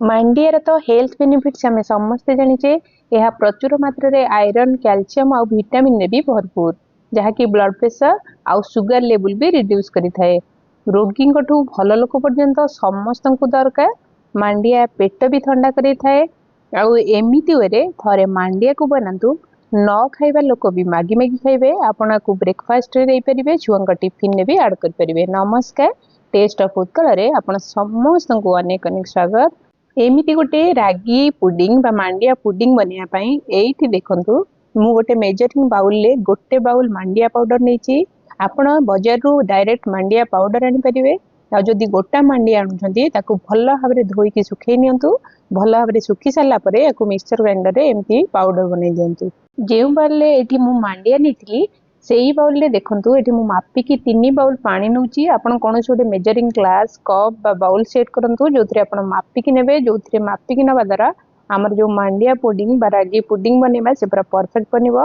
ମାଣ୍ଡିଆର ତ health benefits ଆମେ ସମସ୍ତେ ଜାଣିଛେ। ଏହା ପ୍ରଚୁର ମାତ୍ରାରେ ଆଇରନ୍, କ୍ୟାଲସିୟମ ଆଉ ଭିଟାମିନରେ ବି ଭରପୁର, ଯାହାକି ବ୍ଲଡ ପ୍ରେସର ଆଉ ସୁଗାର ଲେବୁଲ ବି ରିଡ୍ୟୁସ୍ କରିଥାଏ। ରୋଗୀଙ୍କଠୁ ଭଲ ଲୋକ ପର୍ଯ୍ୟନ୍ତ ସମସ୍ତଙ୍କୁ ଦରକାର। ମାଣ୍ଡିଆ ପେଟ ବି ଥଣ୍ଡା କରିଥାଏ। ଆଉ ଏମିତି ୱେରେ ଥରେ ମାଣ୍ଡିଆକୁ ବନାନ୍ତୁ, ନ ଖାଇବା ଲୋକ ବି ମାଗି ମାଗି ଖାଇବେ। ଆପଣ ଆକୁ ବ୍ରେକଫାଷ୍ଟରେ ଦେଇପାରିବେ, ଛୁଆଙ୍କ ଟିଫିନରେ ବି ଆଡ଼୍ କରିପାରିବେ। ନମସ୍କାର, ଟେଷ୍ଟ ଅଫ୍ ଉତ୍କଳରେ ଆପଣ ସମସ୍ତଙ୍କୁ ଅନେକ ଅନେକ ସ୍ୱାଗତ। ଏମିତି ଗୋଟେ ରାଗି ପୁଡିଂ ବା ମାଣ୍ଡିଆ ପୁଡିଂ ବନେଇବା ପାଇଁ ଏଇଠି ଦେଖନ୍ତୁ, ମୁଁ ଗୋଟେ ମେଜରିଂ ବାଉଲରେ ଗୋଟେ ବାଉଲ ମାଣ୍ଡିଆ ପାଉଡର ନେଇଛି। ଆପଣ ବଜାରରୁ ଡାଇରେକ୍ଟ ମାଣ୍ଡିଆ ପାଉଡର ଆଣିପାରିବେ। ଆଉ ଯଦି ଗୋଟା ମାଣ୍ଡିଆ ଆଣୁଛନ୍ତି, ତାକୁ ଭଲ ଭାବରେ ଧୋଇକି ଶୁଖେଇ ନିଅନ୍ତୁ। ଭଲ ଭାବରେ ଶୁଖି ସାରିଲା ପରେ ୟାକୁ ମିକ୍ସଚର ଗ୍ରାଇଣ୍ଡରରେ ଏମିତି ପାଉଡର ବନେଇ ଦିଅନ୍ତୁ। ଯେଉଁ ବାଉଲରେ ଏଠି ମୁଁ ମାଣ୍ଡିଆ ନେଇଥିଲି, ସେଇ ବାଉଲରେ ଦେଖନ୍ତୁ, ଏଠି ମୁଁ ମାପିକି 3 ବାଉଲ ପାଣି ନେଉଛି। ଆପଣ କୌଣସି ଗୋଟେ ମେଜରିଂ ଗ୍ଲାସ୍, କପ୍ ବା ବାଉଲ ସେଟ୍ କରନ୍ତୁ, ଯେଉଁଥିରେ ଆପଣ ମାପିକି ନେବେ। ଯେଉଁଥିରେ ମାପିକି ନେବା ଦ୍ୱାରା ଆମର ଯେଉଁ ମାଣ୍ଡିଆ ପୁଡିଂ ବା ରାଗି ପୁଡିଂ ବନେଇବା, ସେ ପୁରା ପରଫେକ୍ଟ ବନିବ।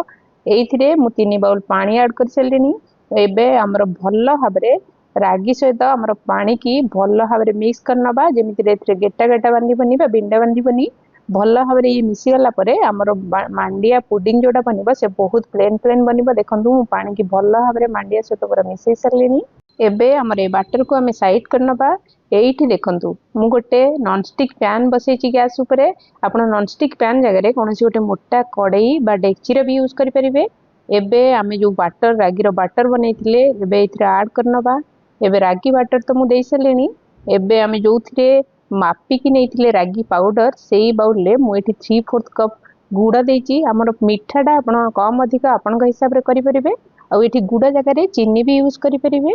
ଏଇଥିରେ ମୁଁ 3 ବାଉଲ ପାଣି ଆଡ୍ କରିସାରିଲିଣି। ଏବେ ଆମର ଭଲ ଭାବରେ ରାଗି ସହିତ ଆମର ପାଣିକି ଭଲ ଭାବରେ ମିକ୍ସ କରିନେବା, ଯେମିତିରେ ଏଥିରେ ଗେଟା ଗେଟା ବାନ୍ଧିବନି ବା ବିଣ୍ଡା ବାନ୍ଧିବନି। ଭଲ ଭାବରେ ଇଏ ମିଶିଗଲା ପରେ ଆମର ମାଣ୍ଡିଆ ପୁଡିଂ ଯୋଉଟା ବନିବ, ସେ ବହୁତ ପ୍ଲେନ୍ ପ୍ଲେନ୍ ବନିବ। ଦେଖନ୍ତୁ, ମୁଁ ପାଣିକି ଭଲ ଭାବରେ ମାଣ୍ଡିଆ ସହିତ ପୁରା ମିଶେଇ ସାରିଲିଣି। ଏବେ ଆମର ଏ ବାଟରକୁ ଆମେ ସାଇଡ୍ କରିନେବା। ଏଇଠି ଦେଖନ୍ତୁ, ମୁଁ ଗୋଟେ ନନଷ୍ଟିକ୍ ପ୍ୟାନ୍ ବସେଇଛି ଗ୍ୟାସ୍ ଉପରେ। ଆପଣ ନନଷ୍ଟିକ୍ ପ୍ୟାନ୍ ଜାଗାରେ କୌଣସି ଗୋଟେ ମୋଟା କଡ଼େଇ ବା ଡେକ୍ଚିର ବି ୟୁଜ୍ କରିପାରିବେ। ଏବେ ଆମେ ଯୋଉ ବାଟର, ରାଗିର ବାଟର ବନେଇଥିଲେ, ଏବେ ଏଇଥିରେ ଆଡ୍ କରିନେବା। ଏବେ ରାଗି ବାଟର ତ ମୁଁ ଦେଇ ସାରିଲିଣି। ଏବେ ଆମେ ଯୋଉଥିରେ ମାପିକି ନେଇଥିଲେ ରାଗି ପାଉଡର, ସେଇ ବାଉଲରେ ମୁଁ ଏଠି 3/4 କପ୍ ଗୁଡ଼ ଦେଇଛି। ଆମର ମିଠାଟା ଆପଣ କମ୍ ଅଧିକ ଆପଣଙ୍କ ହିସାବରେ କରିପାରିବେ। ଆଉ ଏଠି ଗୁଡ଼ ଜାଗାରେ ଚିନି ବି ୟୁଜ୍ କରିପାରିବେ।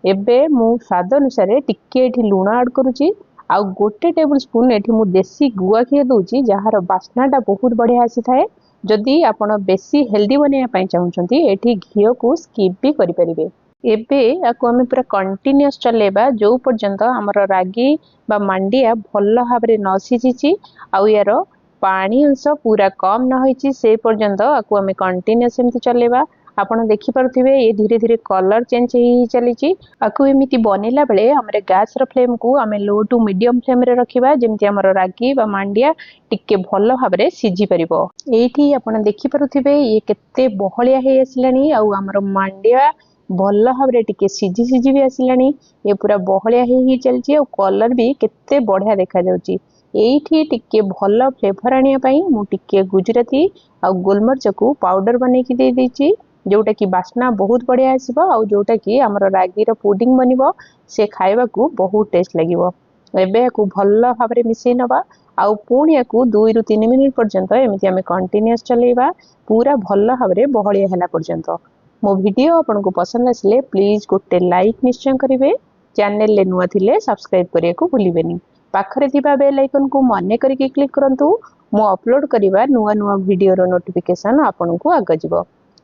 ଏବେ ମୁଁ ସ୍ୱାଦ ଅନୁସାରେ ଟିକେ ଏଠି ଲୁଣ ଆଡ୍ କରୁଛି। ଆଉ 1 ଟେବୁଲ ସ୍ପୁନ୍ ଏଠି ମୁଁ ଦେଶୀ ଗୁଆ ଘିଅ ଦେଉଛି, ଯାହାର ବାସ୍ନାଟା ବହୁତ ବଢ଼ିଆ ଆସିଥାଏ। ଯଦି ଆପଣ ବେଶୀ ହେଲ୍ଦି ବନେଇବା ପାଇଁ ଚାହୁଁଛନ୍ତି, ଏଠି ଘିଅକୁ ସ୍କିପ୍ ବି କରିପାରିବେ। ଏବେ ଆକୁ ଆମେ ପୁରା କଣ୍ଟିନ୍ୟୁଅସ୍ ଚଲେଇବା, ଯେଉଁ ପର୍ଯ୍ୟନ୍ତ ଆମର ରାଗି ବା ମାଣ୍ଡିଆ ଭଲ ଭାବରେ ନ ସିଝିଛି ଆଉ ୟାର ପାଣି ଅଂଶ ପୁରା କମ୍ ନ ହେଇଛି, ସେ ପର୍ଯ୍ୟନ୍ତ ଆକୁ ଆମେ କଣ୍ଟିନ୍ୟୁଅସ୍ ଏମିତି ଚଲେଇବା। ଆପଣ ଦେଖିପାରୁଥିବେ, ଇଏ ଧୀରେ ଧୀରେ କଲର୍ ଚେଞ୍ଜ ହେଇ ହେଇ ଚାଲିଛି। ଆକୁ ଏମିତି ବନେଇଲା ବେଳେ ଆମର ଗ୍ୟାସ୍ର ଫ୍ଲେମ୍କୁ ଆମେ ଲୋ ଟୁ ମିଡ଼ିୟମ୍ ଫ୍ଲେମ୍ରେ ରଖିବା, ଯେମିତି ଆମର ରାଗି ବା ମାଣ୍ଡିଆ ଟିକେ ଭଲ ଭାବରେ ସିଝି ପାରିବ। ଏଇଠି ଆପଣ ଦେଖିପାରୁଥିବେ, ଇଏ କେତେ ବହଳିଆ ହେଇ ଆସିଲାଣି ଆଉ ଆମର ମାଣ୍ଡିଆ ଭଲ ଭାବରେ ଟିକେ ସିଝି ସିଝି ବି ଆସିଲାଣି। ଇଏ ପୁରା ବହଳିଆ ହେଇ ହେଇ ଚାଲିଛି ଆଉ କଲର୍ ବି କେତେ ବଢ଼ିଆ ଦେଖାଯାଉଛି। ଏଇଠି ଟିକେ ଭଲ ଫ୍ଲେଭର ଆଣିବା ପାଇଁ ମୁଁ ଟିକେ ଗୁଜୁରାତି ଆଉ ଗୋଲମରିଚକୁ ପାଉଡର ବନେଇକି ଦେଇ ଦେଇଛି, ଯୋଉଟାକି ବାସ୍ନା ବହୁତ ବଢ଼ିଆ ଆସିବ ଆଉ ଯୋଉଟାକି ଆମର ରାଗିର ପୁଡିଂ ବନିବ, ସେ ଖାଇବାକୁ ବହୁତ ଟେଷ୍ଟ ଲାଗିବ। ଏବେ ୟାକୁ ଭଲ ଭାବରେ ମିଶେଇ ନେବା ଆଉ ପୁଣି ୟାକୁ 2ରୁ 3 ମିନିଟ୍ ପର୍ଯ୍ୟନ୍ତ ଏମିତି ଆମେ କଣ୍ଟିନ୍ୟୁଅସ୍ ଚଲେଇବା, ପୁରା ଭଲ ଭାବରେ ବହଳିଆ ହେଲା ପର୍ଯ୍ୟନ୍ତ। ମୋ ଭିଡ଼ିଓ ଆପଣଙ୍କୁ ପସନ୍ଦ ଆସିଲେ ପ୍ଲିଜ୍ ଗୋଟେ ଲାଇକ୍ ନିଶ୍ଚୟ କରିବେ। ଚ୍ୟାନେଲରେ ନୂଆ ଥିଲେ ସବସ୍କ୍ରାଇବ୍ କରିବାକୁ ଭୁଲିବେନି। ପାଖରେ ଥିବା ବେଲ୍ ଆଇକନ୍କୁ ମନେ କରିକି କ୍ଲିକ୍ କରନ୍ତୁ। ମୁଁ ଅପଲୋଡ଼ କରିବା ନୂଆ ନୂଆ ଭିଡ଼ିଓର ନୋଟିଫିକେସନ୍ ଆପଣଙ୍କୁ ଆଗ ଯିବ।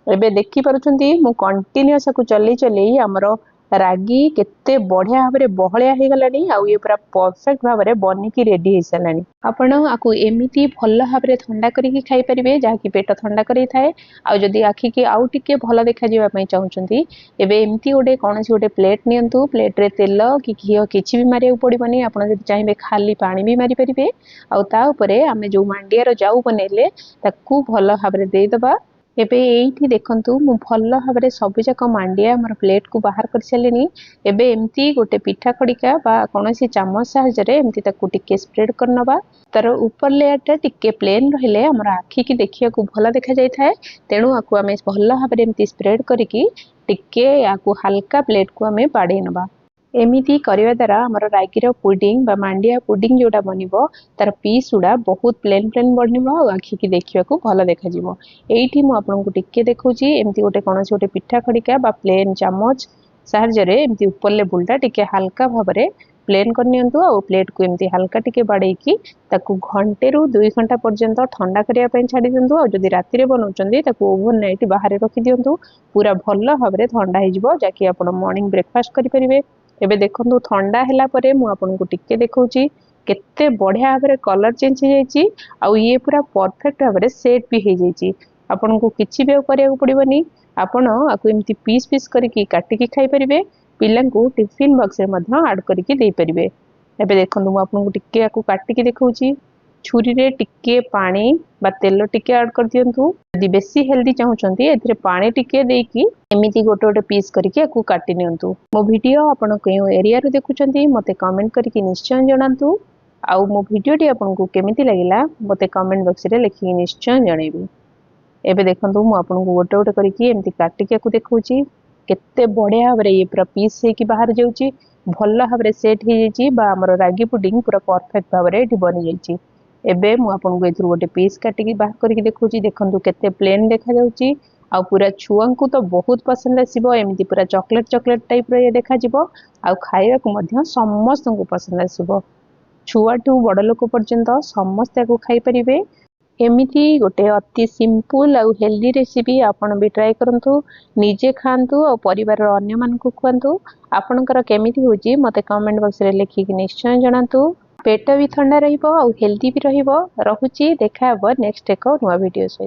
ଏବେ ଦେଖିପାରୁଛନ୍ତି, ମୁଁ କଣ୍ଟିନ୍ୟୁଅସ୍ ଆକୁ ଚଲେଇ ଚଲେଇ ଆମର ରାଗି କେତେ ବଢ଼ିଆ ଭାବରେ ବହଳିଆ ହେଇଗଲାଣି ଆଉ ଇଏ ପୁରା ପରଫେକ୍ଟ ଭାବରେ ବନିକି ରେଡି ହେଇସାରିଲାଣି। ଆପଣ ଆକୁ ଏମିତି ଭଲ ଭାବରେ ଥଣ୍ଡା କରିକି ଖାଇପାରିବେ, ଯାହାକି ପେଟ ଥଣ୍ଡା କରିଥାଏ। ଆଉ ଯଦି ଆଖିକି ଆଉ ଟିକେ ଭଲ ଦେଖାଯିବା ପାଇଁ ଚାହୁଁଛନ୍ତି, ଏବେ ଏମିତି ଗୋଟେ କୌଣସି ଗୋଟେ ପ୍ଲେଟ୍ ନିଅନ୍ତୁ। ପ୍ଲେଟ୍ରେ ତେଲ କି ଘିଅ କିଛି ବି ମାରିବାକୁ ପଡ଼ିବନି। ଆପଣ ଯଦି ଚାହିଁବେ, ଖାଲି ପାଣି ବି ମାରିପାରିବେ। ଆଉ ତା ଉପରେ ଆମେ ଯେଉଁ ମାଣ୍ଡିଆର ଯାଉ ବନେଇଲେ, ତାକୁ ଭଲ ଭାବରେ ଦେଇଦେବା। ଏବେ ଏଇଠି ଦେଖନ୍ତୁ, ମୁଁ ଭଲ ଭାବରେ ସବୁଯାକ ମାଣ୍ଡିଆ ଆମର ପ୍ଲେଟ୍କୁ ବାହାର କରିସାରିଲିଣି। ଏବେ ଏମିତି ଗୋଟେ ପିଠା ଖଡ଼ିକା ବା କୌଣସି ଚାମଚ ସାହାଯ୍ୟରେ ଏମିତି ତାକୁ ଟିକେ ସ୍ପ୍ରେଡ୍ କରିନେବା। ତାର ଉପର ଲେୟାରଟା ଟିକେ ପ୍ଲେନ୍ ରହିଲେ ଆମର ଆଖିକି ଦେଖିବାକୁ ଭଲ ଦେଖାଯାଇଥାଏ। ତେଣୁ ଆକୁ ଆମେ ଭଲ ଭାବରେ ଏମିତି ସ୍ପ୍ରେଡ୍ କରିକି ଟିକେ ଆକୁ ହାଲକା ପ୍ଲେଟ୍କୁ ଆମେ ବାଡ଼େଇ ନେବା। ଏମିତି କରିବା ଦ୍ୱାରା ଆମର ରାଗିର ପୁଡିଂ ବା ମାଣ୍ଡିଆ ପୁଡିଂ ଯେଉଁଟା ବନିବ, ତାର ପିସ୍ ଗୁଡ଼ା ବହୁତ ପ୍ଲେନ୍ ପ୍ଲେନ୍ ବନିବ ଆଉ ଆଖିକି ଦେଖିବାକୁ ଭଲ ଦେଖାଯିବ। ଏଇଠି ମୁଁ ଆପଣଙ୍କୁ ଟିକେ ଦେଖାଉଛି। ଏମିତି ଗୋଟେ କୌଣସି ଗୋଟେ ପିଠା ଖଡ଼ିକା ବା ପ୍ଲେନ୍ ଚାମଚ ସାହାଯ୍ୟରେ ଏମିତି ଉପର ଲେବୁଲଟା ଟିକେ ହାଲକା ଭାବରେ ପ୍ଲେନ୍ କରିନିଅନ୍ତୁ ଆଉ ପ୍ଲେଟ୍କୁ ଏମିତି ହାଲକା ଟିକେ ବାଡ଼େଇକି ତାକୁ ଘଣ୍ଟେରୁ 2 ଘଣ୍ଟା ପର୍ଯ୍ୟନ୍ତ ଥଣ୍ଡା କରିବା ପାଇଁ ଛାଡ଼ି ଦିଅନ୍ତୁ। ଆଉ ଯଦି ରାତିରେ ବନାଉଛନ୍ତି, ତାକୁ ଓଭର ନାଇଟ୍ ବାହାରେ ରଖିଦିଅନ୍ତୁ। ପୁରା ଭଲ ଭାବରେ ଥଣ୍ଡା ହେଇଯିବ, ଯାହାକି ଆପଣ ମର୍ଣ୍ଣିଂ ବ୍ରେକଫାଷ୍ଟ କରିପାରିବେ। ଏବେ ଦେଖନ୍ତୁ, ଥଣ୍ଡା ହେଲା ପରେ ମୁଁ ଆପଣଙ୍କୁ ଟିକେ ଦେଖାଉଛି, କେତେ ବଢ଼ିଆ ଭାବରେ କଲର୍ ଚେଞ୍ଜ ହେଇଯାଇଛି ଆଉ ଇଏ ପୁରା ପରଫେକ୍ଟ ଭାବରେ ସେଟ୍ ବି ହେଇଯାଇଛି। ଆପଣଙ୍କୁ କିଛି ବି ଆଉ କରିବାକୁ ପଡ଼ିବନି। ଆପଣ ଆକୁ ଏମିତି ପିସ୍ ପିସ୍ କରିକି କାଟିକି ଖାଇପାରିବେ। ପିଲାଙ୍କୁ ଟିଫିନ୍ ବକ୍ସରେ ମଧ୍ୟ ଆଡ଼୍ କରିକି ଦେଇପାରିବେ। ଏବେ ଦେଖନ୍ତୁ, ମୁଁ ଆପଣଙ୍କୁ ଟିକେ ୟାକୁ କାଟିକି ଦେଖାଉଛି। ଛୁରୀରେ ଟିକେ ପାଣି ବା ତେଲ ଟିକେ ଆଡ୍ କରିଦିଅନ୍ତୁ। ଯଦି ବେଶୀ ହେଲ୍ଦି ଚାହୁଁଛନ୍ତି, ଏଥିରେ ପାଣି ଟିକେ ଦେଇକି ଏମିତି ଗୋଟେ ଗୋଟେ ପିସ୍ କରିକି ୟାକୁ କାଟି ନିଅନ୍ତୁ। ମୋ ଭିଡ଼ିଓ ଆପଣ କେଉଁ ଏରିଆରୁ ଦେଖୁଛନ୍ତି, ମୋତେ କମେଣ୍ଟ କରିକି ନିଶ୍ଚୟ ଜଣାନ୍ତୁ। ଆଉ ମୋ ଭିଡ଼ିଓଟି ଆପଣଙ୍କୁ କେମିତି ଲାଗିଲା, ମୋତେ କମେଣ୍ଟ ବକ୍ସରେ ଲେଖିକି ନିଶ୍ଚୟ ଜଣାଇବେ। ଏବେ ଦେଖନ୍ତୁ, ମୁଁ ଆପଣଙ୍କୁ ଗୋଟେ ଗୋଟେ କରିକି ଏମିତି କାଟିକି ୟାକୁ ଦେଖାଉଛି। କେତେ ବଢ଼ିଆ ଭାବରେ ଇଏ ପୁରା ପିସ୍ ହେଇକି ବାହାରି ଯାଉଛି। ଭଲ ଭାବରେ ସେଟ୍ ହେଇଯାଇଛି ବା ଆମର ରାଗି ପୁଡିଂ ପୁରା ପରଫେକ୍ଟ ଭାବରେ ଏଠି ବନିଯାଇଛି। ଏବେ ମୁଁ ଆପଣଙ୍କୁ ଏଥିରୁ ଗୋଟେ ପିସ୍ କାଟିକି ବାହାର କରିକି ଦେଖାଉଛି। ଦେଖନ୍ତୁ, କେତେ ପ୍ଲେନ୍ ଦେଖାଯାଉଛି। ଆଉ ପୁରା ଛୁଆଙ୍କୁ ତ ବହୁତ ପସନ୍ଦ ଆସିବ। ଏମିତି ପୁରା ଚକୋଲେଟ୍ ଚକୋଲେଟ୍ ଟାଇପ୍ର ଇଏ ଦେଖାଯିବ ଆଉ ଖାଇବାକୁ ମଧ୍ୟ ସମସ୍ତଙ୍କୁ ପସନ୍ଦ ଆସିବ। ଛୁଆଠୁ ବଡ଼ ଲୋକ ପର୍ଯ୍ୟନ୍ତ ସମସ୍ତେ ୟାକୁ ଖାଇପାରିବେ। ଏମିତି ଗୋଟେ ଅତି ସିମ୍ପଲ୍ ଆଉ ହେଲ୍ଦି ରେସିପି ଆପଣ ବି ଟ୍ରାଏ କରନ୍ତୁ, ନିଜେ ଖାଆନ୍ତୁ ଆଉ ପରିବାରର ଅନ୍ୟମାନଙ୍କୁ ଖୁଆନ୍ତୁ। ଆପଣଙ୍କର କେମିତି ହେଉଛି, ମୋତେ କମେଣ୍ଟ ବକ୍ସରେ ଲେଖିକି ନିଶ୍ଚୟ ଜଣାନ୍ତୁ। ପେଟ ବି ଥଣ୍ଡା ରହିବ ଆଉ ହେଲ୍ଦି ବି ରହିବ। ରହୁଛି, ଦେଖା ହେବ ନେକ୍ସଟ ଏକ ନୂଆ ଭିଡ଼ିଓ ସହିତ।